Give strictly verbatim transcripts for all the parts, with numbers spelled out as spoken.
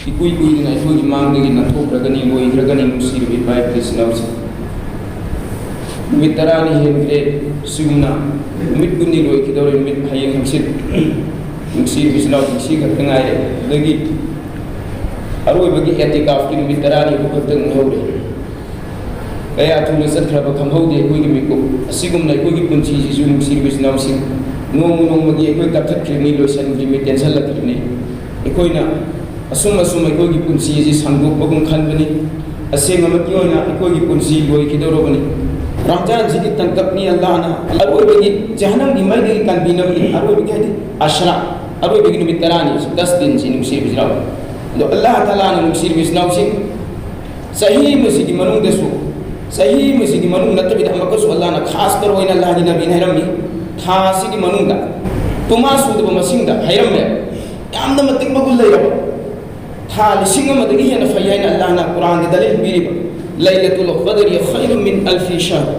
ꯏꯀꯨꯏ ꯀꯨꯏꯗꯅ ꯑꯩꯈꯣꯏꯒꯤ ꯃꯥꯡꯗꯒꯤ ꯅꯥꯟꯊꯣꯛꯈ꯭ꯔꯒꯅꯤ, ꯂꯣꯏꯈ꯭ꯔꯒꯅꯤ, ꯅꯨꯡꯁꯤꯔꯕ ꯏꯄꯥ ꯏꯄꯨ ꯏꯆꯤꯟ ꯏꯅꯥꯎꯁꯤꯡ꯫ ꯅꯨꯃꯤꯠ ꯇꯔꯥꯅꯤ ꯍꯦꯟꯈ꯭ꯔꯦ꯫ ꯁꯤꯒꯨꯝꯅ ꯅꯨꯃꯤꯠ ꯀꯨꯟꯅꯤ ꯂꯣꯏꯈꯤꯗꯧꯔꯦ, ꯅꯨꯃꯤꯠ ꯍꯌꯦꯡ ꯍꯪꯆꯤꯠ꯫ ꯅꯨꯡꯁꯤꯔꯕ ꯏꯆꯤꯟ ꯏꯅꯥꯎꯁꯤꯡ, ꯁꯤ ꯈꯛꯇ ꯉꯥꯏꯔꯦ꯫ ꯑꯗꯒꯤ ꯑꯔꯣꯏꯕꯒꯤ ꯑꯦꯇꯤꯀꯥꯐꯀꯤ ꯅꯨꯃꯤꯠ ꯇꯔꯥꯅꯤ ꯑꯗꯨ ꯈꯛꯇ ꯉꯥꯏꯍꯧꯔꯦ꯫ ꯀꯌꯥ ꯊꯨꯅ ꯆꯠꯈ꯭ꯔꯕ ꯈꯪꯍꯧꯗꯦ ꯑꯩꯈꯣꯏꯒꯤ ꯃꯤꯀꯨꯞ꯫ ꯑꯁꯤꯒꯨꯝꯅ ꯑꯩꯈꯣꯏꯒꯤ ꯄꯨꯟꯁꯤꯁꯤꯁꯨ, ꯅꯨꯡꯁꯤꯔꯕ ꯏꯆꯤꯟ ꯏꯅꯥꯎꯁꯤꯡ, ꯅꯣꯡꯃ ꯅꯣꯡꯃꯒꯤ ꯑꯩꯈꯣꯏ ꯀꯛꯊꯠꯈ꯭ꯔꯤꯕꯅꯤ, ꯂꯣꯏꯁꯤꯟꯈ꯭ꯔꯤꯕꯅꯤ, ꯇꯦꯟꯁꯤꯜꯂꯛꯈ꯭ꯔꯤꯕꯅꯤ꯫ ꯑꯩꯈꯣꯏꯅ ꯑꯁꯨꯝ ꯑꯁꯨꯝ ꯑꯩꯈꯣꯏꯒꯤ ꯄꯨꯟꯁꯤ ꯑꯁꯤ ꯁꯥꯡꯗꯣꯛꯄꯒꯨꯝ ꯈꯟꯕꯅꯤ꯫ ꯑꯁꯦꯡꯕꯃꯛꯀꯤ ꯑꯣꯏꯅ ꯑꯩꯈꯣꯏꯒꯤ ꯄꯨꯟꯁꯤ ꯂꯣꯏꯈꯤꯗꯧꯔꯕꯅꯤ꯫ ꯔꯝꯖꯥꯟꯁꯤꯒꯤ ꯇꯥꯡꯀꯛꯅꯤ꯫ ꯑꯜꯂꯥꯍꯅ ꯑꯔꯣꯏꯕꯒꯤ ꯖꯍꯟꯅꯝꯒꯤ ꯃꯩꯗꯒꯤ ꯀꯟꯕꯤꯅꯕꯒꯤ ꯑꯔꯣꯏꯕꯒꯤ, ꯍꯥꯏꯗꯤ ꯑꯁ꯭ꯔꯥ, ꯑꯔꯣꯏꯕꯒꯤ ꯅꯨꯃꯤꯠ ꯇꯔꯥꯅꯤ, ꯗꯁ ꯗꯤꯟꯁꯤ, ꯅꯨꯡꯁꯤꯔꯕ ꯏꯆꯤꯟ ꯏꯅꯥꯎ꯫ ꯑꯗꯣ ꯑꯜꯂꯥꯍ ꯇꯥꯂꯥꯅ, ꯅꯨꯡꯁꯤꯔꯕ ꯏꯆꯤꯟ ꯏꯅꯥꯎꯁꯤꯡ, ꯆꯍꯤ ꯑꯃꯁꯤꯒꯤ ꯃꯅꯨꯡꯗꯁꯨ, ꯆꯍꯤ ꯑꯃꯁꯤꯒꯤ ꯃꯅꯨꯡ ꯅꯠꯇꯕꯤꯗ ꯑꯃꯨꯛꯀꯁꯨ ꯑꯜꯂꯥꯍꯅ ꯈꯥꯁ ꯇꯧꯔ ꯑꯣꯏꯅ ꯑꯜꯂꯥꯍꯒꯤ ꯅꯕꯤꯅ ꯍꯥꯏꯔꯝꯃꯤ, ꯊꯥ ꯑꯁꯤꯒꯤ ꯃꯅꯨꯡꯗ ꯄꯨꯃꯥ ꯁꯨꯗꯕ ꯃꯁꯤꯡꯗ ꯍꯥꯏꯔꯝꯃꯦ꯫ ꯌꯥꯝꯅ ꯃꯇꯤꯛ ꯃꯒꯨꯟ ꯂꯩꯔꯕ ꯊꯥ ꯂꯤꯁꯤꯡ ꯑꯃꯗꯒꯤ ꯍꯦꯟꯅ ꯐꯩ ꯍꯥꯏꯅ ꯑꯜꯂꯥꯍꯅ ꯀꯨꯔꯥꯟꯒꯤ ꯗꯂꯤꯜ ꯄꯤꯔꯤꯕ, "ꯂꯩꯂꯇꯨꯜ ꯀꯗꯔꯤ ꯈꯩꯔꯨ ꯃꯤꯟ ꯑꯜꯐꯤ ꯁꯍꯔ,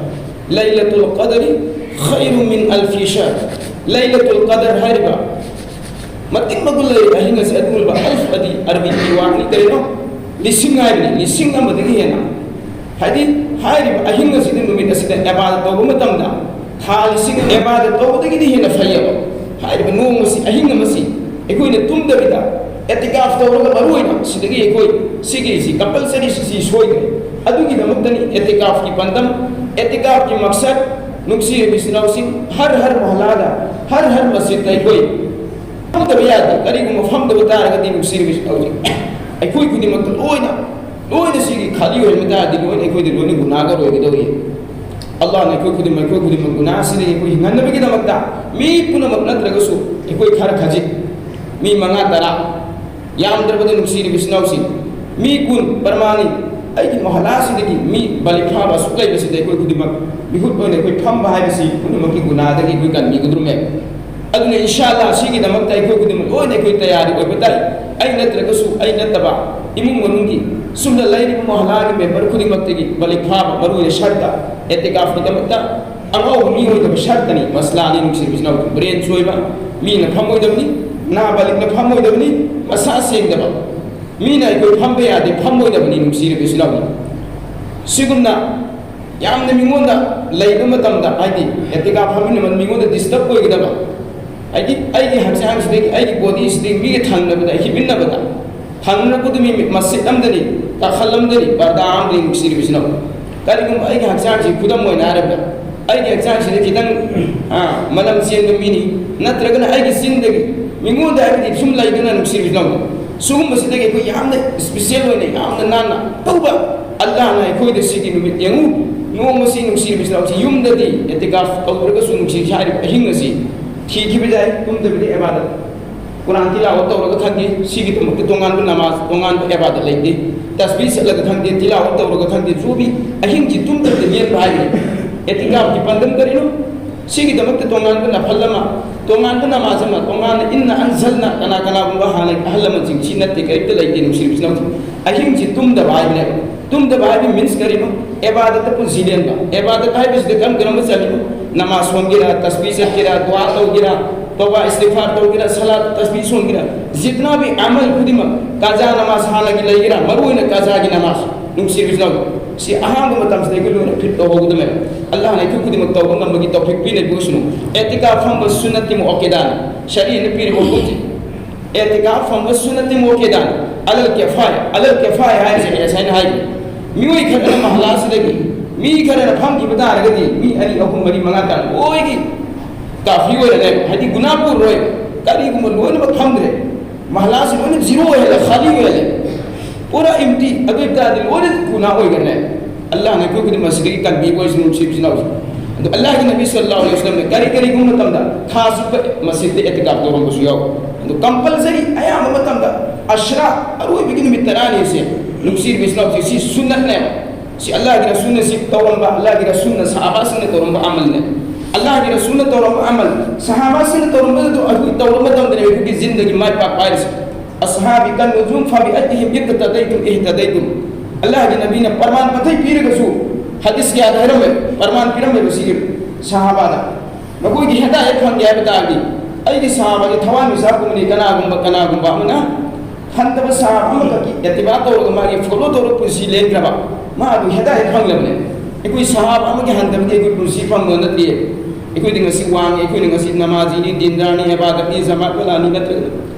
ꯂꯩꯂꯇꯨꯜ ꯀꯗꯔꯤ ꯈꯩꯔꯨ ꯃꯤꯟ ꯑꯜꯐꯤ ꯁꯍꯔ, ꯂꯩꯂꯇꯨꯜ ꯀꯗꯔ" ꯍꯥꯏꯔꯤꯕ ꯃꯇꯤꯛ ꯃꯒꯨꯟ ꯂꯩꯔꯤꯕ ꯑꯍꯤꯡ ꯑꯁꯤ ꯑꯗꯨꯒꯨꯝꯂꯕ ꯑꯜꯐ ꯑꯗꯤ ꯑꯔꯕꯤꯒꯤ ꯋꯥꯅꯤ, ꯀꯔꯤꯅꯣ? ꯂꯤꯁꯤꯡ ꯍꯥꯏꯕꯅꯤ, ꯂꯤꯁꯤꯡ ꯑꯃꯗꯒꯤ ꯍꯦꯟꯅ꯫ ꯍꯥꯏꯗꯤ, ꯍꯥꯏꯔꯤꯕ ꯑꯍꯤꯡ ꯑꯁꯤꯗ, ꯅꯨꯃꯤꯠ ꯑꯁꯤꯗ ꯏꯕꯥꯗꯠ ꯇꯧꯕ ꯃꯇꯝꯗ ꯊꯥ ꯂꯤꯁꯤꯡ ꯑꯃ ꯏꯕꯥꯗꯠ ꯇꯧꯕꯗꯒꯤꯗꯤ ꯍꯦꯟꯅ ꯐꯩꯌꯦꯕ꯫ ꯍꯥꯏꯔꯤꯕ ꯅꯣꯡꯃꯁꯤ, ꯑꯍꯤꯡ ꯑꯃꯁꯤ ꯑꯩꯈꯣꯏꯅ ꯇꯨꯝꯗꯕꯤꯗ ꯑꯦꯇꯤꯀꯥꯐ ꯇꯧꯔꯒ, ꯃꯔꯨ ꯑꯣꯏꯅ ꯁꯤꯗꯒꯤ ꯑꯩꯈꯣꯏ ꯁꯤꯒꯤꯁꯤ ꯀꯝꯄꯜꯁꯔꯤ ꯁꯤ ꯁꯣꯏꯗ꯭ꯔꯦ꯫ ꯑꯗꯨꯒꯤꯗꯃꯛꯇꯅꯤ ꯑꯦꯇꯤꯀꯥꯐꯀꯤ ꯄꯥꯟꯗꯝ, ꯑꯦꯇꯤꯀꯥꯐꯀꯤ ꯃꯛꯁꯠ, ꯅꯨꯡꯁꯤꯔꯕ ꯏꯆꯤꯟ ꯏꯅꯥꯎꯁꯤꯡ, ꯍꯔ ꯍꯔ ꯃꯣꯍꯜꯂꯥꯗ, ꯍꯔ ꯍꯔ ꯃꯁꯖꯤꯗꯇ ꯑꯩꯈꯣꯏ ꯐꯝꯗꯕ ꯌꯥꯗꯦ꯫ ꯀꯔꯤꯒꯨꯝꯕ ꯐꯝꯗꯕ ꯇꯥꯔꯒꯗꯤ, ꯅꯨꯡꯁꯤꯔꯕ ꯏꯆꯤꯟ ꯏꯅꯥꯎꯁꯤꯡ, ꯑꯩꯈꯣꯏ ꯈꯨꯗꯤꯡꯃꯛꯇ ꯂꯣꯏꯅ, ꯂꯣꯏꯅ ꯁꯤꯒꯤ ꯈꯥꯂꯤ ꯑꯣꯏꯍꯟꯕ ꯇꯥꯔꯗꯤ, ꯂꯣꯏꯅ ꯑꯩꯈꯣꯏꯗꯤ ꯂꯣꯏꯅ ꯒꯨꯅꯥꯒꯔ ꯑꯣꯏꯒꯗꯧꯔꯤ꯫ ꯑꯜꯂꯥꯍꯅ ꯑꯩꯈꯣꯏ ꯈꯨꯗꯤꯡꯃꯛ, ꯑꯩꯈꯣꯏ ꯈꯨꯗꯤꯡꯃꯛ ꯒꯨꯅꯥꯁꯤꯗꯒꯤ ꯑꯩꯈꯣꯏ ꯍꯤꯡꯍꯟꯅꯕꯒꯤꯗꯃꯛꯇ, ꯃꯤ ꯄꯨꯝꯅꯃꯛ ꯅꯠꯇ꯭ꯔꯒꯁꯨ ꯑꯩꯈꯣꯏ ꯈꯔ ꯈꯖꯤꯛ, ꯃꯤ ꯃꯉꯥ ꯇꯔꯥ, ꯌꯥꯝꯗ꯭ꯔꯕꯗ, ꯅꯨꯡꯁꯤꯔꯕ ꯏꯆꯤꯟ ꯏꯅꯥꯎꯁꯤꯡ, ꯃꯤ ꯀꯨꯟ ꯄꯔꯃꯥꯅꯤ, ꯑꯩꯒꯤ ꯃꯣꯍꯜꯂꯥꯁꯤꯗꯒꯤ ꯃꯤ ꯕꯥꯂꯤꯛ ꯐꯥꯕ ꯑꯁꯨꯛ ꯂꯩꯕꯁꯤꯗ ꯑꯩꯈꯣꯏ ꯈꯨꯗꯤꯡꯃꯛ ꯃꯤꯍꯨꯠ ꯑꯣꯏꯅ ꯑꯩꯈꯣꯏ ꯐꯝꯕ ꯍꯥꯏꯕꯁꯤ ꯄꯨꯝꯅꯃꯛꯀꯤ ꯒꯨꯅꯥꯗꯒꯤ ꯑꯩꯈꯣꯏ ꯀꯟꯕꯤꯒꯗꯧꯔꯤꯃꯦ꯫ ꯑꯗꯨꯅ ꯏꯟꯁꯥ ꯑꯜꯂꯥ ꯁꯤꯒꯤꯗꯃꯛꯇ ꯑꯩꯈꯣꯏ ꯈꯨꯗꯤꯡꯃꯛ ꯂꯣꯏꯅ ꯑꯩꯈꯣꯏ ꯇꯌꯥꯔꯤ ꯑꯣꯏꯕ ꯇꯥꯏ꯫ ꯑꯩ ꯅꯠꯇ꯭ꯔꯒꯁꯨ, ꯑꯩ ꯅꯠꯇꯕ ꯏꯃꯨꯡ ꯃꯅꯨꯡꯒꯤ ꯁꯨꯝꯅ ꯂꯩꯔꯤꯕ ꯃꯣꯍꯜꯂꯥꯒꯤ ꯃꯦꯝꯕꯔ ꯈꯨꯗꯤꯡꯃꯛꯇꯒꯤ ꯕꯥꯂꯤꯛ ꯐꯥꯕ, ꯃꯔꯨ ꯑꯣꯏꯅ ꯁꯔꯇ, ꯑꯦꯇꯤꯀꯥꯐꯀꯤꯗꯃꯛꯇ ꯑꯉꯥꯎꯕ ꯃꯤ ꯑꯣꯏꯗꯕ ꯁꯔꯇꯅꯤ꯫ ꯃꯁꯂꯥꯅꯤ, ꯅꯨꯡꯁꯤꯔꯕ ꯏꯆꯤꯟ ꯏꯅꯥꯎ, ꯕ꯭ꯔꯦꯟ ꯁꯣꯏꯕ, ꯃꯤꯅ ꯐꯝꯃꯣꯏꯗꯕꯅꯤ, ꯅꯥ ꯕꯥꯂꯤꯛꯅ ꯐꯝꯃꯣꯏꯗꯕꯅꯤ, ꯃꯁꯥ ꯁꯦꯡꯗꯕ, ꯃꯤꯅ ꯑꯩꯈꯣꯏ ꯐꯝꯕ ꯌꯥꯗꯦ, ꯐꯝꯃꯣꯏꯗꯕꯅꯤ, ꯅꯨꯡꯁꯤꯔꯤꯕ ꯏꯆꯤꯜ ꯏꯅꯥꯎ꯫ ꯁꯤꯒꯨꯝꯅ ꯌꯥꯝꯅ ꯃꯤꯉꯣꯟꯗ ꯂꯩꯕ ꯃꯇꯝꯗ, ꯍꯥꯏꯗꯤ ꯑꯦꯇꯤꯀꯥꯐ ꯐꯝꯃꯤꯟꯅꯕ ꯃꯤꯉꯣꯟꯗ ꯗꯤꯁꯇꯔꯕ ꯑꯣꯏꯒꯗꯕ, ꯍꯥꯏꯗꯤ ꯑꯩꯒꯤ ꯍꯛꯆꯥꯡꯁꯤꯗꯒꯤ, ꯑꯩꯒꯤ ꯕꯣꯗꯤꯁꯤꯗꯒꯤ ꯃꯤꯒ ꯊꯪꯅꯕꯗ, ꯍꯤꯞꯃꯤꯟꯅꯕꯗ, ꯊꯪꯅꯔꯛꯄꯗ ꯃꯤ ꯃꯁꯖꯤꯗ ꯑꯃꯗꯅꯤ, ꯀꯥꯈꯜ ꯑꯃꯗꯅꯤ, ꯄꯔꯗꯥ ꯑꯃꯗꯅꯤ, ꯅꯨꯡꯁꯤꯔꯤꯕ ꯏꯆꯤꯜ ꯏꯅꯥꯎ꯫ ꯀꯔꯤꯒꯨꯝꯕ ꯑꯩꯒꯤ ꯍꯛꯆꯥꯡꯁꯤ, ꯈꯨꯗꯝ ꯑꯣꯏꯅ ꯍꯥꯏꯔꯕꯗ, ꯑꯩꯒꯤ ꯍꯛꯆꯥꯡꯁꯤꯗ ꯈꯤꯇꯪ, ꯑ, ꯃꯅꯝ ꯆꯦꯟꯕ ꯃꯤꯅꯤ, ꯅꯠꯇ꯭ꯔꯒꯅ ꯑꯩꯒꯤ ꯆꯤꯟꯗꯒꯤ, ꯃꯤꯉꯣꯟꯗ ꯍꯥꯏꯕꯗꯤ ꯁꯨꯝ ꯂꯩꯗꯅ, ꯅꯨꯡꯁꯤꯔꯤꯕ ꯏꯆꯤꯜ ꯏꯅꯥꯎ, ꯁꯤꯒꯨꯝꯕꯁꯤꯗꯒꯤ ꯑꯩꯈꯣꯏ ꯌꯥꯝꯅ ꯏꯁꯄꯤꯁꯦꯜ ꯑꯣꯏꯅ, ꯌꯥꯝꯅ ꯅꯥꯟꯅ ꯇꯧꯕ꯫ ꯑꯜꯂꯥꯍꯅ ꯑꯩꯈꯣꯏꯗ ꯁꯤꯒꯤ ꯅꯨꯃꯤꯠ ꯌꯦꯡꯉꯨ, ꯅꯣꯡꯃꯁꯤ, ꯅꯨꯡꯁꯤꯔꯤꯕ ꯏꯆꯤꯜ ꯏꯅꯥꯎꯁꯤ, ꯌꯨꯝꯗꯗꯤ ꯑꯦꯇꯤꯀꯥꯐ ꯇꯧꯗ꯭ꯔꯒꯁꯨ, ꯅꯨꯡꯁꯤꯔꯤꯁꯤ ꯍꯥꯏꯔꯤꯕ ꯑꯍꯤꯡ ꯑꯁꯤ ꯊꯤꯈꯤꯕ ꯌꯥꯏ, ꯇꯨꯝꯗꯕꯤꯗ ꯏꯕꯥꯗꯠ, ꯀꯨꯔꯥꯟ ꯇꯤꯂꯥꯋꯠ ꯇꯧꯔꯒ ꯈꯪꯗꯦ, ꯁꯤꯒꯤꯗꯃꯛꯇ ꯇꯣꯉꯥꯟꯕ ꯅꯃꯥꯖ, ꯇꯣꯉꯥꯟꯕ ꯏꯕꯥꯗꯠ ꯂꯩꯇꯦ꯫ ꯇꯁꯕꯤꯍ ꯆꯠꯂꯒ ꯈꯪꯗꯦ, ꯇꯤꯂꯥꯋꯠ ꯇꯧꯔꯒ ꯈꯪꯗꯦ, ꯖꯨꯕꯤ, ꯑꯍꯤꯡꯁꯤ ꯇꯨꯝꯗꯕꯤꯗ ꯂꯦꯟꯕ ꯍꯥꯏꯕꯅꯤ꯫ ꯑꯦꯇꯤꯀꯥꯐꯀꯤ ꯄꯥꯟꯗꯝ ꯀꯔꯤꯅꯣ? ꯁꯤꯒꯤꯗꯃꯛꯇ ꯇꯣꯉꯥꯟꯕ ꯅꯐꯜ ꯑꯃ, ꯇꯣꯉꯥꯟꯕ ꯅꯃꯥꯖ ꯑꯃ, ꯇꯣꯉꯥꯟꯅ ꯏꯟꯅ ꯑꯟꯖꯜꯅ, ꯀꯅꯥ ꯀꯅꯥꯒꯨꯝꯕ ꯍꯥꯟꯅꯒꯤ ꯑꯍꯜ ꯂꯃꯟꯁꯤꯡ, ꯁꯤ ꯅꯠꯇꯦ, ꯀꯔꯤꯝꯇ ꯂꯩꯇꯦ, ꯅꯨꯡꯁꯤꯔꯤꯕ ꯏꯆꯤꯜ ꯏꯅꯥꯎꯁꯤꯡ꯫ ꯑꯍꯤꯡꯁꯤ ꯇꯨꯝꯗꯕ ꯍꯥꯏꯕꯅꯦꯕ꯫ ꯇꯨꯝꯗꯕ ꯍꯥꯏꯕ means ꯀꯔꯤꯅꯣ? ꯏꯕꯥꯗꯠꯇ ꯄꯨꯟꯁꯤ ꯂꯦꯟꯕ꯫ ꯏꯕꯥꯗꯠ ꯍꯥꯏꯕꯁꯤꯗ ꯀꯔꯝ ꯀꯔꯝꯕ ꯆꯜꯂꯤꯅꯣ? ꯅꯃꯥꯖ ꯁꯣꯟꯒꯦꯔꯥ, ꯇꯁꯕꯤ ꯆꯠꯀꯦꯔꯥ, ꯗꯨꯋꯥ ꯇꯧꯒꯦꯔꯥ, ꯇꯧꯕꯥ ꯏꯁꯇꯤꯐꯥꯔ ꯇꯧꯒꯦꯔꯥ, ꯁꯂꯥꯠ ꯇꯁꯕꯤ ꯁꯣꯟꯒꯦꯔꯥ, ꯖꯤꯠꯅꯥ ꯕꯤ ꯑꯃꯜ ꯈꯨꯗꯤꯡꯃꯛ, ꯀꯥꯖꯥ ꯅꯃꯥꯖ ꯍꯥꯟꯅꯒꯤ ꯂꯩꯒꯦꯔꯥ, ꯃꯔꯨ ꯑꯣꯏꯅ ꯀꯥꯖꯥꯒꯤ ꯅꯃꯥꯖ, ꯅꯨꯡꯁꯤꯔꯤꯕ ꯏꯆꯤꯜ ꯏꯅꯥꯎ, ꯁꯤ ꯑꯍꯥꯟꯕ ꯃꯇꯝꯁꯤꯗ ꯑꯩꯈꯣꯏ ꯂꯣꯏꯅ ꯐꯤꯠ ꯇꯧꯍꯧꯒꯗꯕꯅꯦꯕ꯫ ꯑꯜꯂꯥꯍꯅ ꯑꯩꯈꯣꯏ ꯈꯨꯗꯤꯡꯃꯛ ꯇꯧꯕ ꯉꯝꯕꯒꯤ ꯇꯧꯐꯤꯛ ꯄꯤꯅꯕꯤ ꯑꯣꯏꯁꯅꯨ꯫ ꯑꯦꯇꯤꯀꯥꯐ ꯐꯝꯕ ꯁꯨꯟꯅꯠꯇꯤ ꯃꯨꯑꯛꯀꯦꯗꯥꯅꯤ, ꯁꯔꯤꯅ ꯄꯤꯔꯤꯕ ꯍꯨꯀꯨꯝꯁꯤ꯫ ꯑꯦꯇꯤꯀꯥꯐ ꯐꯝꯕ ꯁꯨꯟꯅꯠꯇꯤ ꯃꯨꯑꯛꯀꯦꯗꯥꯅꯤ꯫ ꯑꯂꯜ ꯀꯤꯐꯥꯌꯥ, ꯑꯂꯜ ꯀꯤꯐꯥꯌꯥ ꯍꯥꯏꯔꯤꯁꯦ ꯑꯩ ꯉꯁꯥꯏꯅ ꯍꯥꯏꯈ꯭ꯔꯦ꯫ ꯃꯤꯑꯣꯏ ꯈꯔꯅ ꯃꯍꯜꯂꯥꯁꯤꯗꯒꯤ ꯃꯤ ꯈꯔꯅ ꯐꯝꯈꯤꯕ ꯇꯥꯔꯒꯗꯤ, ꯃꯤ ꯑꯅꯤ, ꯑꯍꯨꯝ, ꯃꯔꯤ, ꯃꯉꯥ ꯇꯔꯥ ꯂꯣꯏꯒꯤ ꯀꯥꯐꯤ ꯑꯣꯏꯔꯅꯦꯕ, ꯍꯥꯏꯗꯤ ꯒꯨꯅꯥ ꯄꯨꯔꯔꯣꯏ꯫ ꯀꯔꯤꯒꯨꯝꯕ ꯂꯣꯏꯅꯃꯛ ꯐꯝꯗ꯭ꯔꯦ, ꯃꯍꯜꯂꯥꯁꯤ ꯂꯣꯏꯅ ꯖꯤꯔꯣ ꯑꯣꯏꯍꯜꯂꯦ, ꯈꯥꯂꯤ ꯑꯣꯏꯍꯜꯂꯦ, ꯄꯨꯔꯥ ꯏꯝꯇꯤ, ꯑꯗꯨ ꯑꯣꯏꯕ ꯇꯥꯔꯗꯤ ꯂꯣꯏꯅ ꯒꯨꯅꯥ ꯑꯣꯏꯈ꯭ꯔꯅꯦ꯫ ꯑꯜꯂꯥꯍꯅ ꯑꯩꯈꯣꯏ ꯈꯨꯗꯤꯡꯃꯛ ꯑꯁꯤꯗꯒꯤ ꯀꯟꯕꯤꯕ ꯑꯣꯏꯁꯅꯨ, ꯅꯨꯡꯁꯤꯕ ꯏꯆꯤꯜ ꯏꯅꯥꯎꯁꯤꯡ꯫ ꯑꯗꯣ ꯑꯜꯂꯥꯍꯒꯤ ꯅꯕꯤ ꯁꯜꯂꯜꯂꯥꯍꯨ ꯑꯂꯩꯍꯤ ꯋꯁꯜꯂꯝꯅ ꯀꯔꯤ ꯀꯔꯤꯒꯨꯝꯕ ꯃꯇꯝꯗ ꯊꯥ ꯆꯨꯞꯄ ꯃꯁꯖꯤꯗꯇ ꯑꯦꯇꯤꯀꯥꯐ ꯇꯧꯔꯝꯕꯁꯨ ꯌꯥꯎꯏ꯫ ꯑꯗꯣ ꯀꯝꯄꯜꯁꯔꯤ ꯑꯌꯥꯝꯕ ꯃꯇꯝꯗ ꯑꯁ꯭ꯔꯥ, ꯑꯔꯣꯏꯕꯒꯤ ꯅꯨꯃꯤꯠ ꯇꯔꯥꯅꯤꯁꯦ, ꯅꯨꯡꯁꯤꯔꯤꯕ ꯏꯆꯤꯜ ꯏꯅꯥꯎꯁꯤꯡ, ꯁꯤ ꯁꯨꯟꯅꯠꯅꯦꯕ꯫ ꯁꯤ ꯑꯜꯂꯥꯍꯒꯤ ꯔꯁꯨꯜꯅ ꯁꯤ ꯇꯧꯔꯝꯕ, ꯑꯜꯂꯥꯍꯒꯤ ꯔꯁꯨꯜꯅ ꯁꯍꯥꯕꯥꯁꯤꯡꯅ ꯇꯧꯔꯝꯕ ꯑꯃꯜꯅꯦ꯫ ꯑꯜꯂꯥꯍꯒꯤ ꯔꯁꯨꯜꯅ ꯇꯧꯔꯝꯕ ꯑꯃꯜ, ꯁꯍꯥꯕꯥꯁꯤꯡꯅ ꯇꯧꯔꯝꯕꯗꯨ ꯑꯩꯈꯣꯏ ꯇꯧꯔ ꯃꯇꯝꯗꯅꯦ ꯑꯩꯈꯣꯏꯒꯤ ꯖꯤꯟꯗꯒꯤ ꯃꯥꯏ ꯄꯥꯛꯄ ꯍꯥꯏꯔꯤꯁꯦ꯫ "ꯑꯁꯍꯥꯕꯤ ꯀꯜ ꯅꯨꯖꯨꯝ ꯐꯕꯤ ꯑꯇꯤꯍꯤꯝ ꯏꯛꯇꯗꯩꯇꯨꯝ ꯏꯍꯇꯗꯩꯇꯨꯝ"꯫ ꯑꯜꯂꯥꯍꯒꯤ ꯅꯕꯤꯅ ꯄ꯭ꯔꯃꯥꯟ ꯄꯥꯊꯩ ꯄꯤꯔꯒꯁꯨ, ꯍꯗꯤꯁ ꯀꯌꯥꯗ ꯍꯥꯏꯔꯝꯃꯦ, ꯄ꯭ꯔꯃꯥꯟ ꯄꯤꯔꯝꯃꯦꯕ ꯁꯤꯒꯤ ꯁꯍꯥꯕꯥꯗ꯫ ꯃꯈꯣꯏꯒꯤ ꯍꯤꯗꯥꯌꯠ ꯐꯪꯒꯦ ꯍꯥꯏꯕ ꯇꯥꯔꯗꯤ, ꯑꯩꯒꯤ ꯁꯍꯥꯕꯥꯒꯤ ꯊꯋꯥꯟꯃꯤꯆꯥꯛꯀꯨꯝꯕꯅꯤ꯫ ꯀꯅꯥꯒꯨꯝꯕ, ꯀꯅꯥꯒꯨꯝꯕ ꯑꯃꯅ ꯍꯟꯊꯕ ꯁꯍꯥꯕ ꯑꯃꯈꯛꯀꯤ ꯑꯦꯇꯤꯕꯥ ꯇꯧꯔꯒ ꯃꯥꯒꯤ ꯐꯣꯂꯣ ꯇꯧꯔꯒ ꯄꯨꯟꯁꯤ ꯂꯦꯟꯈ꯭ꯔꯕ, ꯃꯥ ꯑꯗꯨ ꯍꯤꯗꯥꯌꯠ ꯐꯪꯂꯕꯅꯦ꯫ ꯑꯩꯈꯣꯏ ꯁꯍꯥꯕ ꯑꯃꯒꯤ ꯍꯟꯊꯕꯗꯤ ꯑꯩꯈꯣꯏ ꯄꯨꯟꯁꯤ ꯐꯪꯕ ꯅꯠꯇꯦ꯫ ꯑꯩꯈꯣꯏꯗꯤ ꯉꯁꯤ ꯋꯥꯡꯉꯤ, ꯑꯩꯈꯣꯏꯅ ꯉꯁꯤ ꯅꯃꯥꯖꯤꯅꯤ, ꯗꯤꯟꯗꯥꯔꯅꯤ, ꯏꯕꯥꯗꯠꯅꯤ, ꯖꯃꯥꯠ ꯋꯥꯂꯥꯅꯤ ꯅꯠꯇ꯭ꯔꯒ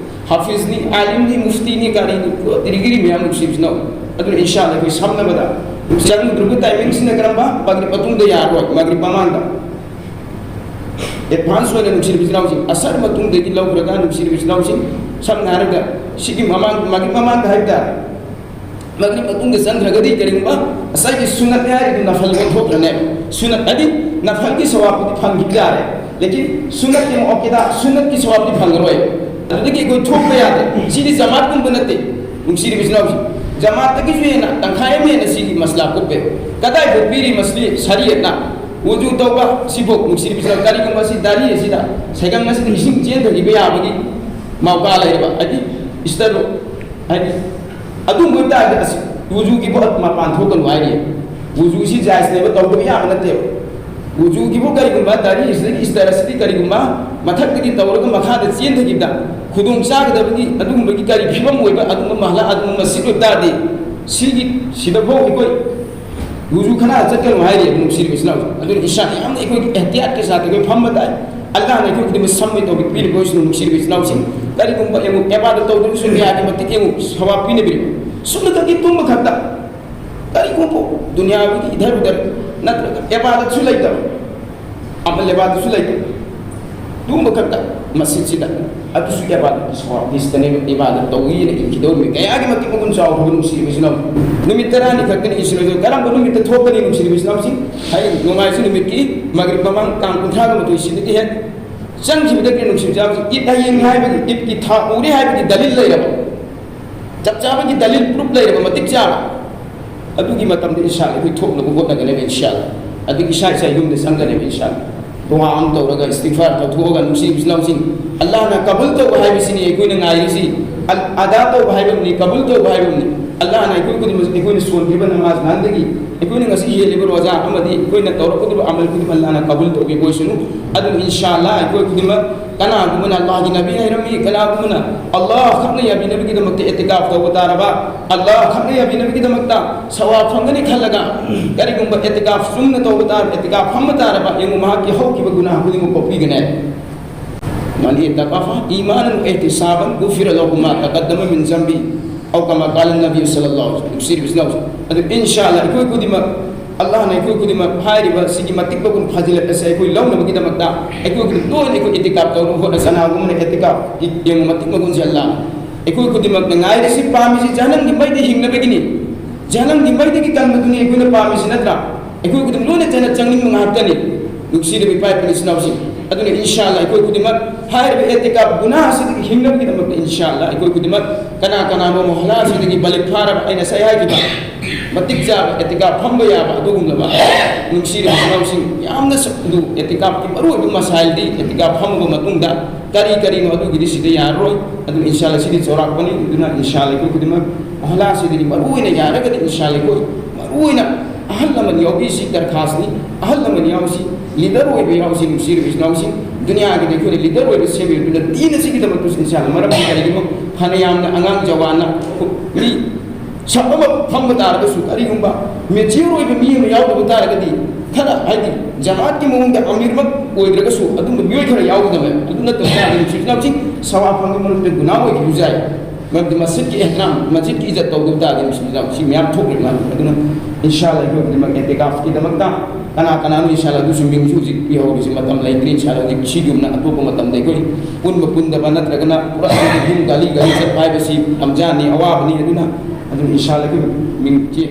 ꯍꯥꯐꯤꯖꯅꯤ, ꯑꯥꯂꯤꯝꯅꯤ, ꯃꯨꯐꯇꯤꯅꯤ, ꯀꯥꯔꯤꯅꯤ, ꯗꯤꯒ꯭ꯔꯤ ꯃꯌꯥꯝ ꯅꯨꯡꯁꯤꯕꯁꯤꯅ꯫ ꯑꯗꯨꯅ ꯏꯟꯁꯥ ꯑꯜꯂꯥ ꯑꯩꯈꯣꯏ ꯁꯝꯅꯕꯗ ꯆꯪꯗ꯭ꯔꯤꯕ ꯇꯥꯏꯃꯤꯡꯁꯤꯅ ꯀꯔꯝꯕ? ꯃꯒ꯭ꯔꯤꯕ ꯃꯇꯨꯡꯗ ꯌꯥꯔꯣꯏ, ꯃꯒ꯭ꯔꯤꯕ ꯃꯃꯥꯡꯗ꯫ ꯑꯦꯗꯚꯥꯟꯁ ꯑꯣꯏꯅ ꯅꯨꯡꯁꯤꯔꯤꯕ ꯏꯆꯤꯜ ꯏꯅꯥꯎꯁꯤꯡ, ꯑꯁꯔ ꯃꯇꯨꯡꯗꯒꯤ ꯂꯧꯈ꯭ꯔꯒ ꯅꯨꯡꯁꯤꯔꯤꯕ ꯏꯆꯤꯜ ꯏꯅꯥꯎꯁꯤꯡ, ꯁꯝꯅ ꯍꯥꯏꯔꯕꯗ ꯁꯤꯒꯤ ꯃꯃꯥꯡ, ꯃꯒ꯭ꯔꯤꯕ ꯃꯃꯥꯡꯗ ꯍꯥꯏꯕ ꯇꯥꯔꯦ, ꯃꯒ꯭ꯔꯤꯕ ꯃꯇꯨꯡꯗ ꯆꯪꯈ꯭ꯔꯒꯗꯤ ꯀꯔꯤꯒꯨꯝꯕ ꯉꯁꯥꯏꯒꯤ ꯁꯨꯅꯠꯅꯤ ꯍꯥꯏꯔꯤꯗꯨ ꯅꯐꯜ ꯑꯣꯟꯊꯣꯛꯈ꯭ꯔꯅꯦꯕ꯫ ꯁꯨꯅꯠ ꯍꯥꯏꯗꯤ ꯅꯐꯜꯒꯤ ꯁꯋꯥꯕꯨꯗꯤ ꯐꯪꯈꯤꯕ ꯌꯥꯔꯦ, ꯂꯦꯀꯤꯟ ꯁꯨꯅꯠꯀꯤ ꯃꯨꯑꯛꯀꯗꯥ, ꯁꯨꯅꯠꯀꯤ ꯁꯋꯥꯕꯨꯗꯤ ꯐꯪꯉꯔꯣꯏ꯫ ꯑꯗꯨꯗꯒꯤ ꯑꯩꯈꯣꯏ ꯊꯣꯛꯄ ꯌꯥꯗꯦ꯫ ꯁꯤꯗꯤ ꯖꯃꯥꯠꯀꯨꯝꯕ ꯅꯠꯇꯦ, ꯅꯨꯡꯁꯤꯔꯤꯕ ꯏꯆꯤꯜ ꯏꯅꯥꯎꯁꯤꯡ꯫ ꯖꯃꯥꯠꯇꯒꯤꯁꯨ ꯍꯦꯟꯅ ꯇꯪꯈꯥꯏ ꯑꯃ ꯍꯦꯟꯅ ꯁꯤꯒꯤ ꯃꯁꯂꯥ ꯀꯨꯞꯄꯦ꯫ ꯀꯗꯥꯏꯐꯥꯎ ꯄꯤꯔꯤ ꯃꯁꯂꯤ ꯁꯔꯤꯌꯠꯅ? ꯋꯨꯖꯨ ꯇꯧꯕ ꯁꯤꯐꯥꯎ ꯅꯨꯡꯁꯤꯔꯤꯕ ꯏꯆꯤꯜ ꯏꯅꯥꯎ, ꯀꯔꯤꯒꯨꯝꯕ ꯁꯤ ꯗꯥꯔꯤ ꯑꯁꯤꯗ ꯁꯩꯒꯪ ꯑꯁꯤꯗ ꯏꯁꯤꯡ ꯆꯦꯟꯊꯈꯤꯕ ꯌꯥꯕꯒꯤ ꯃꯧꯀꯥ ꯂꯩꯔꯕ, ꯍꯥꯏꯗꯤ ꯏꯁꯇꯔ, ꯍꯥꯏꯗꯤ ꯑꯗꯨꯝꯕ ꯑꯣꯏꯇꯥꯔꯗꯤ ꯑꯁ ꯋꯨꯖꯨꯒꯤ ꯄꯣꯠ ꯃꯄꯥꯟ ꯊꯣꯛꯀꯅꯨ ꯍꯥꯏꯔꯤ꯫ ꯋꯨꯖꯨꯁꯤ ꯖꯥꯏꯖꯅꯦꯕ, ꯇꯧꯗꯕ ꯌꯥꯕ ꯅꯠꯇꯦꯕ꯫ ꯋꯨꯖꯨꯒꯤꯕꯨ ꯀꯔꯤꯒꯨꯝꯕ ꯗꯥꯔꯤ ꯑꯁꯤꯗꯒꯤ ꯏꯁꯇꯔ ꯑꯁꯤꯗꯤ ꯀꯔꯤꯒꯨꯝꯕ ꯃꯊꯛꯇꯒꯤ ꯇꯧꯔꯒ ꯃꯈꯥꯗ ꯆꯦꯟꯊꯈꯤꯕꯗ ꯈꯨꯗꯣꯡ ꯆꯥꯒꯗꯕꯒꯤ ꯑꯗꯨꯒꯨꯝꯕꯒꯤ ꯀꯔꯤ ꯐꯤꯕꯝ ꯑꯣꯏꯕ ꯑꯗꯨꯒꯨꯝꯕ ꯃꯍꯜꯂ ꯑꯗꯨꯒꯨꯝꯕ ꯃꯁꯖꯤꯗ ꯑꯣꯏꯕ ꯇꯥꯔꯗꯤ ꯁꯤꯒꯤ ꯁꯤꯗꯐꯥꯎ ꯑꯩꯈꯣꯏ ꯋꯨꯖꯨ ꯈꯅꯥ ꯆꯠꯀꯅꯨ ꯍꯥꯏꯔꯤ ꯅꯨꯡꯁꯤꯔꯤꯕ ꯏꯆꯤꯜ ꯏꯅꯥꯎꯁꯤꯡ꯫ ꯑꯗꯨꯅ ꯏꯁꯥ ꯌꯥꯝꯅ ꯑꯩꯈꯣꯏꯒꯤ ꯑꯦꯍꯇꯤꯌꯥꯠꯀꯤ ꯁꯥꯊꯤ ꯑꯩꯈꯣꯏ ꯐꯝꯕ ꯇꯥꯏ꯫ ꯑꯜꯂꯥꯍꯅ ꯑꯩꯈꯣꯏ ꯈꯨꯗꯤꯡꯃꯛ ꯁꯝꯃꯦ ꯇꯧꯕꯤ ꯄꯤꯔꯤꯕ ꯑꯣꯏꯁꯅꯨ ꯅꯨꯡꯁꯤꯔꯤꯕ ꯏꯆꯤꯜ ꯏꯅꯥꯎꯁꯤꯡ꯫ ꯀꯔꯤꯒꯨꯝꯕ ꯑꯃꯨꯛ ꯏꯕꯥꯗꯠ ꯇꯧꯗ꯭ꯔꯒꯁꯨ ꯀꯌꯥꯒꯤ ꯃꯇꯤꯛ ꯑꯃꯨꯛ ꯁꯋꯥꯕ ꯄꯤꯅꯕꯤꯔꯤꯕ꯫ ꯁꯨꯝꯅꯇꯒꯤ ꯇꯨꯝꯕ ꯈꯛꯇ ꯀꯔꯤꯒꯨꯝꯕ ꯗꯨꯅꯤꯌꯥꯒꯤ ꯏꯙꯔ ꯎꯙꯔ ꯅꯠꯇ꯭ꯔꯒ ꯏꯕꯥꯗꯠꯁꯨ ꯂꯩꯇꯕ, ꯑꯃꯜ ꯏꯕꯥꯗꯠꯁꯨ ꯂꯩꯇꯕ, ꯇꯨꯝꯕ ꯈꯛꯇ ꯃꯁꯖꯤꯗꯁꯤꯗ, ꯑꯗꯨꯁꯨ ꯏꯕꯥꯗꯠꯀꯤ ꯁꯋꯥꯕ ꯂꯤꯁꯇꯅꯦꯕ꯫ ꯏꯕꯥꯗꯠ ꯇꯧꯏꯅ ꯏꯈꯤꯗꯧꯔꯤꯕ ꯀꯌꯥꯒꯤ ꯃꯇꯤꯛ ꯃꯒꯨꯟ ꯆꯥꯎꯈ꯭ꯔꯕ ꯅꯨꯡꯁꯤꯔꯤꯕ ꯏꯆꯤꯜ ꯏꯅꯥꯎ꯫ ꯅꯨꯃꯤꯠ ꯇꯔꯥꯅꯤ ꯈꯛꯇꯅꯤ ꯏꯁꯤꯜꯂꯣꯏꯗꯣꯏ꯫ ꯀꯔꯝꯕ ꯅꯨꯃꯤꯠꯇ ꯊꯣꯛꯀꯅꯤ ꯅꯨꯡꯁꯤꯔꯤꯕ ꯏꯆꯤꯜ ꯏꯅꯥꯎꯁꯤꯡ? ꯍꯌꯦꯡ ꯅꯣꯡꯃꯥꯏꯖꯤꯡ ꯅꯨꯃꯤꯠꯀꯤ ꯃꯒ꯭ꯔꯤꯕ ꯃꯃꯥꯡ ꯇꯥꯡ ꯀꯨꯟꯊ꯭ꯔꯥꯒ ꯃꯥꯊꯣꯏꯁꯤꯗꯒꯤ ꯍꯦꯛ ꯆꯪꯈꯤꯕꯗꯒꯤ ꯅꯨꯡꯁꯤꯕ ꯏꯆꯥꯁꯤ ꯏꯗ ꯍꯌꯦꯡ ꯍꯥꯏꯕꯒꯤ, ꯏꯗꯀꯤ ꯊꯥ ꯎꯔꯦ ꯍꯥꯏꯕꯒꯤ ꯗꯂꯤꯜ ꯂꯩꯔꯕ, ꯆꯞ ꯆꯥꯕꯒꯤ ꯗꯂꯤꯜ ꯄ꯭ꯔꯨꯞ ꯂꯩꯔꯕ, ꯃꯇꯤꯛ ꯆꯥꯕ, ꯑꯗꯨꯒꯤ ꯃꯇꯝꯗ ꯏꯟꯁꯥ ꯑꯜꯂꯥ ꯑꯩꯈꯣꯏ ꯊꯣꯛꯅꯕ ꯍꯣꯠꯅꯒꯅꯦꯕ ꯏꯟꯁꯥ ꯑꯜꯂꯥ꯫ ꯑꯗꯒꯤ ꯏꯁꯥ ꯏꯁꯥ ꯌꯨꯝꯗ ꯆꯪꯒꯅꯦꯕ ꯏꯟꯁꯥ ꯑꯜꯂꯥ꯫ ꯗꯨꯋꯥ ꯑꯃ ꯇꯧꯔꯒ, ꯏꯁꯇꯤꯒꯐꯥꯔ ꯇꯧꯊꯣꯛꯑꯒ, ꯅꯨꯡꯁꯤꯕ ꯏꯆꯤꯜ ꯏꯅꯥꯎꯁꯤꯡ, ꯑꯜꯂꯥꯍꯅ ꯀꯕꯨꯜ ꯇꯧꯕ ꯍꯥꯏꯕꯁꯤꯅꯤ ꯑꯩꯈꯣꯏꯅ ꯉꯥꯏꯔꯤꯁꯤ꯫ ꯑꯜ ꯑꯗꯥ ꯇꯧꯕ ꯍꯥꯏꯕ ꯑꯃꯅꯤ, ꯀꯕꯨꯜ ꯇꯧꯕ ꯍꯥꯏꯕ ꯑꯃꯅꯤ꯫ ꯑꯜꯂꯥꯍꯅ ꯑꯩꯈꯣꯏ ꯈꯨꯗꯤꯡꯃꯛ, ꯑꯩꯈꯣꯏꯅ ꯁꯣꯟꯈꯤꯕ ꯅꯃꯥꯖ ꯅꯍꯥꯟꯗꯒꯤ, ꯑꯩꯈꯣꯏꯅ ꯉꯁꯤ ꯍꯦꯜꯂꯤꯕ ꯔꯣꯖꯥ ꯑꯃꯗꯤ ꯑꯩꯈꯣꯏꯅ ꯇꯧꯔꯛꯀꯗꯕ ꯑꯃꯜ ꯈꯨꯗꯤꯡꯃꯛ ꯑꯜꯂꯥꯍꯅ ꯀꯕꯨꯜ ꯇꯧꯕꯤꯕ ꯑꯣꯏꯁꯅꯨ꯫ ꯑꯗꯨꯅ ꯏꯟꯁꯥ ꯑꯜꯂꯥꯍ ꯑꯩꯈꯣꯏ ꯈꯨꯗꯤꯡꯃꯛ ꯀꯅꯥꯒꯨꯝꯕꯅ ꯑꯜꯂꯥꯍꯒꯤ ꯅꯕꯤ ꯍꯥꯏꯔꯝꯃꯤ, ꯀꯅꯥꯒꯨꯝꯕꯅ ꯑꯜꯂꯥꯍ ꯈꯛꯅ ꯌꯥꯕꯤꯅꯕꯒꯤꯗꯃꯛꯇ ꯑꯦꯇꯤꯀꯥꯐ ꯇꯧꯕ ꯇꯥꯔꯕ, ꯑꯜꯂꯥꯍ ꯈꯛꯅ ꯌꯥꯕꯤꯅꯕꯒꯤꯗꯃꯛꯇ ꯁꯋꯥꯕ ꯐꯪꯒꯅꯤ ꯈꯜꯂꯒ ꯀꯔꯤꯒꯨꯝꯕ ꯑꯦꯇꯤꯀꯥꯐ ꯆꯨꯝꯅ ꯇꯧꯕ ꯇꯥꯔꯕ, ꯑꯦꯇꯤꯀꯥꯐ ꯐꯝꯕ ꯇꯥꯔꯕ, ꯌꯦꯡꯉꯨ, ꯃꯍꯥꯛꯀꯤ ꯍꯧꯈꯤꯕ ꯒꯨꯅꯥꯍ ꯈꯨꯗꯤꯡꯃꯛ ꯀꯣꯛꯄꯤꯒꯅꯤ꯫ من اعتكف إيمانا واحتسابا غفر له ما تقدم من ذنبه، أو كما قال النبي صلى الله عليه وسلم꯫ ꯅꯨꯡꯁꯤꯔꯤꯕ ꯏꯆꯤꯟ ꯏꯅꯥꯎꯁꯤꯡ, ꯑꯗꯨ ꯏꯟꯁꯥ ꯑꯜꯂꯥꯍ ꯑꯩꯈꯣꯏ ꯈꯨꯗꯤꯡꯃꯛ, ꯑꯜꯂꯥꯍꯅ ꯑꯩꯈꯣꯏ ꯈꯨꯗꯤꯡꯃꯛ ꯍꯥꯏꯔꯤꯕ ꯁꯤꯒꯤ ꯃꯇꯤꯛ ꯃꯒꯨꯟ ꯐꯖꯤꯜꯂꯛꯄꯁꯦ ꯑꯩꯈꯣꯏ ꯂꯧꯅꯕꯒꯤꯗꯃꯛꯇ ꯑꯩꯈꯣꯏ ꯈꯨꯗꯤꯡ ꯂꯣꯏꯅ ꯑꯩꯈꯣꯏ ꯏꯇꯤꯀꯥꯞ ꯇꯧꯅꯕ ꯍꯣꯠꯅ, ꯀꯅꯥꯒꯨꯝꯕꯅ ꯏꯇꯤꯀꯥꯞ ꯌꯦꯡꯉꯨ, ꯃꯇꯤꯛ ꯃꯒꯨꯟꯁꯦ ꯑꯜꯂꯥꯍ ꯑꯩꯈꯣꯏ ꯈꯨꯗꯤꯡꯃꯛꯅ ꯉꯥꯏꯔꯤꯁꯤ, ꯄꯥꯝꯃꯤꯁꯤ ꯖꯍꯟꯅꯝꯒꯤ ꯃꯩꯗ ꯍꯤꯡꯅꯕꯒꯤꯅꯤ꯫ ꯖꯍꯟꯅꯝꯒꯤ ꯃꯩꯗꯒꯤ ꯀꯟꯕꯗꯨꯅꯤ ꯑꯩꯈꯣꯏꯅ ꯄꯥꯝꯃꯤꯁꯤ, ꯅꯠꯇ꯭ꯔꯥ? ꯑꯩꯈꯣꯏ ꯈꯨꯗꯤꯡ ꯂꯣꯏꯅ ꯖꯟꯅꯠ ꯆꯪꯅꯤꯡꯕ ꯉꯥꯛꯇꯅꯤ, ꯅꯨꯡꯁꯤꯔꯕ ꯏꯄꯥ ꯏꯄꯨ ꯏꯆꯤꯟ ꯏꯅꯥꯎꯁꯤꯡ꯫ ꯑꯗꯨꯅ ꯏꯟꯁꯥ ꯑꯜꯂꯥꯍ ꯑꯩꯈꯣꯏ ꯈꯨꯗꯤꯡꯃꯛ ꯍꯥꯏꯔꯤꯕ ꯑꯦꯇꯤꯀꯥꯐ ꯒꯨꯅꯥꯍ ꯑꯁꯤꯗꯒꯤ ꯍꯤꯡꯅꯕꯒꯤꯗꯃꯛꯇ ꯏꯟꯁꯥ ꯑꯜꯂꯥꯍ ꯑꯩꯈꯣꯏ ꯈꯨꯗꯤꯡꯃꯛ ꯀꯅꯥ ꯀꯅꯥꯅꯣ ꯃꯣꯍꯂꯥ ꯑꯁꯤꯗꯒꯤ ꯕꯥꯂꯤꯒ ꯐꯥꯔꯕ, ꯑꯩꯅ ꯉꯁꯥꯏ ꯍꯥꯏꯈꯤꯕ ꯃꯇꯤꯛ ꯆꯥꯕ ꯑꯦꯇꯤꯀꯥꯐ ꯐꯝꯕ ꯌꯥꯕ ꯑꯗꯨꯒꯨꯝꯂꯕ, ꯅꯨꯡꯁꯤꯔꯕ ꯏꯆꯤꯟ ꯏꯅꯥꯎꯁꯤꯡ, ꯌꯥꯝꯅ ꯁ-, ꯑꯗꯨ ꯑꯦꯇꯤꯀꯥꯐꯀꯤ ꯃꯔꯨꯑꯣꯏꯕ ꯃꯁꯥꯏꯜꯗꯤ ꯑꯦꯇꯤꯀꯥꯐ ꯐꯝꯃꯕ ꯃꯇꯨꯡꯗ ꯀꯔꯤ ꯀꯔꯤꯅꯣ ꯑꯗꯨꯒꯤꯗꯤ ꯁꯤꯗ ꯌꯥꯔꯔꯣꯏ꯫ ꯑꯗꯨꯅ ꯏꯟꯁꯥ ꯑꯜꯂꯥꯍ ꯁꯤꯗꯤ ꯆꯥꯎꯔꯥꯛꯄꯅꯤ꯫ ꯑꯗꯨꯅ ꯏꯟꯁꯥ ꯑꯜꯂꯥꯍ ꯑꯩꯈꯣꯏ ꯈꯨꯗꯤꯡꯃꯛ ꯃꯣꯍꯂꯥ ꯑꯁꯤꯗꯒꯤ ꯃꯔꯨꯑꯣꯏꯅ ꯌꯥꯔꯒꯗꯤ ꯏꯟꯁꯥ ꯑꯜꯂꯥꯍ ꯑꯩꯈꯣꯏ ꯃꯔꯨꯑꯣꯏꯅ ꯑꯍꯜ ꯂꯃꯟ ꯌꯥꯎꯕꯤꯁꯤ ꯗꯔꯈꯥꯁꯅꯤ꯫ ꯑꯍꯜ ꯂꯃꯟ ꯌꯥꯎꯁꯤ, ꯂꯤꯗꯔ ꯑꯣꯏꯕ ꯌꯥꯎꯁꯤ, ꯅꯨꯡꯁꯤꯔꯕ ꯏꯆꯤꯟ ꯏꯅꯥꯎꯁꯤꯡ꯫ ꯗꯨꯅꯤꯌꯥꯒꯤꯗꯤ ꯑꯩꯈꯣꯏꯅ ꯂꯤꯗꯔ ꯑꯣꯏꯕ ꯁꯦꯝꯕꯤꯕꯗꯨꯅ ꯗꯤꯟ ꯑꯁꯤꯒꯤꯗꯃꯛꯇꯁꯨ ꯏꯟꯁꯥ ꯑꯜꯂꯥꯍ꯫ ꯃꯔꯝꯗꯤ ꯀꯔꯤꯒꯤꯅꯣ? ꯐꯅ ꯌꯥꯝꯅ ꯑꯉꯥꯡ ꯖꯋꯥꯟꯅ ꯃꯤ ꯁꯞ ꯑꯃ ꯐꯝꯕ ꯇꯥꯔꯒꯁꯨ, ꯀꯔꯤꯒꯨꯝꯕ ꯃꯦꯆꯤꯌꯣꯔ ꯑꯣꯏꯕ ꯃꯤ ꯑꯃ ꯌꯥꯎꯗꯕ ꯇꯥꯔꯒꯗꯤ, ꯈꯔ, ꯍꯥꯏꯗꯤ, ꯖꯃꯥꯠꯀꯤ ꯃꯑꯣꯡꯗ ꯑꯃꯤꯔꯃꯛ ꯑꯣꯏꯗ꯭ꯔꯒꯁꯨ ꯑꯗꯨꯝꯕ ꯃꯤꯑꯣꯏ ꯈꯔ ꯌꯥꯎꯒꯗꯕꯅꯦ꯫ ꯑꯗꯨ ꯅꯠꯇꯕ ꯇꯥꯔꯒꯗꯤ ꯅꯨꯡꯁꯤꯔꯕ ꯏꯆꯤꯟ ꯏꯅꯥꯎꯁꯤꯡ, ꯁꯋꯥꯕ ꯐꯪꯕ ꯃꯔꯛꯇ ꯒꯨꯅꯥꯍ ꯑꯣꯏꯈꯤꯕꯁꯨ ꯌꯥꯏ꯫ ꯃꯔꯝꯗꯤ ꯃꯁꯖꯤꯗꯀꯤ ꯏꯍꯇꯤꯔꯥꯝ, ꯃꯁꯖꯤꯗꯀꯤ ꯏꯖꯠ ꯇꯧꯗꯕ ꯇꯥꯔꯗꯤ ꯃꯁꯖꯤꯗ ꯁꯤ ꯃꯌꯥꯝ ꯊꯣꯛꯂꯤꯕ ꯉꯥꯛꯇꯅꯤ꯫ ꯑꯗꯨꯅ ꯏꯟꯁꯥ ꯑꯜꯂꯥꯍ ꯑꯩꯈꯣꯏ ꯈꯨꯗꯤꯡꯃꯛ ꯑꯦꯇꯤꯀꯥꯐꯀꯤꯗꯃꯛꯇ ꯀꯅꯥ ꯀꯅꯥꯅꯣ ꯏꯟꯁꯥ ꯑꯜꯂꯥꯍ ꯑꯗꯨꯁꯨ ꯃꯤꯡꯁꯨ ꯍꯧꯖꯤꯛ ꯄꯤꯍꯧꯔꯤꯁꯤ ꯃꯇꯝ ꯂꯩꯇ꯭ꯔꯤ꯫ ꯏꯟꯁꯥ ꯑꯜꯂꯥꯍ ꯍꯧꯖꯤꯛ ꯁꯤꯒꯨꯝꯅ ꯑꯇꯣꯞꯄ ꯃꯇꯝꯗ ꯑꯩꯈꯣꯏ ꯄꯨꯟꯕ ꯄꯨꯟꯗꯕ ꯅꯠꯇ꯭ꯔꯒꯅ ꯄꯨꯔꯥ ꯌꯨꯝ ꯒꯥꯂꯤ ꯒꯥꯂꯤ ꯆꯠꯄ ꯍꯥꯏꯕꯁꯤ ꯔꯝꯖꯥꯟꯅꯤ, ꯑꯋꯥꯕꯅꯤ꯫ ꯑꯗꯨꯅ ꯑꯗꯨꯝ ꯏꯟꯁꯥ ꯑꯜꯂꯥꯍ ꯑꯩꯈꯣꯏ ꯃꯤꯡ ꯆꯦ